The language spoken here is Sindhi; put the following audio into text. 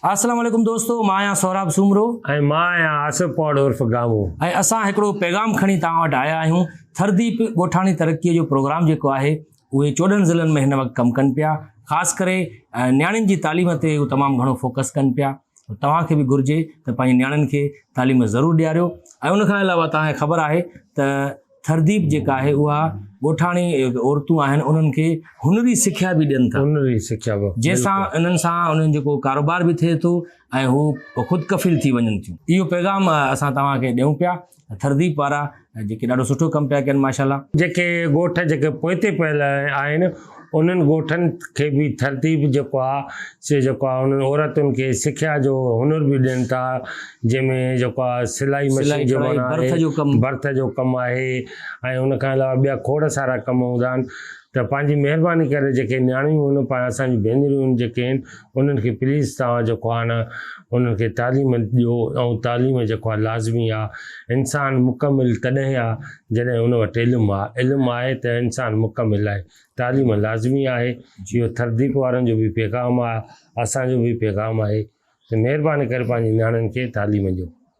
السلام عليڪم دوستو مان آهيان سهراب سومرو. ۽ مان آهيان آصف پوڙ عرف گامون. ۽ اسان هڪڙو پيغام کڻي توهان وٽ آيا آهيون ٿرديپ ڳوٺاڻي ترقي جو پروگرام جيڪو آهي اهي 14 ضلعن ۾ هن وقت ڪم ڪن پيا خاص ڪري نياڻين جي تعليم تي هو تمام گهڻو فوڪس ڪن پيا توهان کي به گهرجي ته پنهنجي نياڻين کي تعليم ضرور ڏياريو ۽ ان کان علاوه توهان کي خبر آهي ته ٿرديپ جيڪا آهي اها ڳوٺاڻي عورتون آهن انهن کي هنري سکيا به ڏين ٿا هنري سکيا به جنهن سان انهن سان انهن جيڪو ڪاروبار به ٿئي ٿو ۽ هو خود ڪفيل ٿي وڃن ٿيون اهو پيغام اسان توهان کي ڏيون پيا ٿرديپ وارا جيڪي ڏاڍو سٺو ڪم پيا ڪن ماشاء الله. جيڪي ڳوٺ جيڪي پوئتي پيل آهن انهن ڳوٺن کي به ٿرديپ جيڪو آ سي جيڪو آ انهن عورتن کي سکيا جو هنر به ڏين ٿا جنهن ۾ جيڪو آ سلائي مشين جو معنيٰ آهي ڀرت جو ڪم آهي ۽ ان کان علاوه ٻيا کوڙ سارا ڪم هوندا آهن ته پنهنجي مهرباني ڪري جيڪي نياڻيون آهن پنهنجي اسان جون ڀينريون آهن جيڪي آهن انهن کي پليز توهان جيڪو آهي نه انهن کي تعليم ڏيو ۽ تعليم جيڪو آهي لازمي آهي انسان مڪمل تڏهن آهي جڏهن ان وٽ علم آهي علم آهي ته انسان مڪمل آهي تعليم لازمي آهي اهو ٿرديپ وارن جو به پيغام آهي اسان جو به پيغام آهي ته مهرباني ڪري پنهنجي نياڻين کي تعليم ڏيو.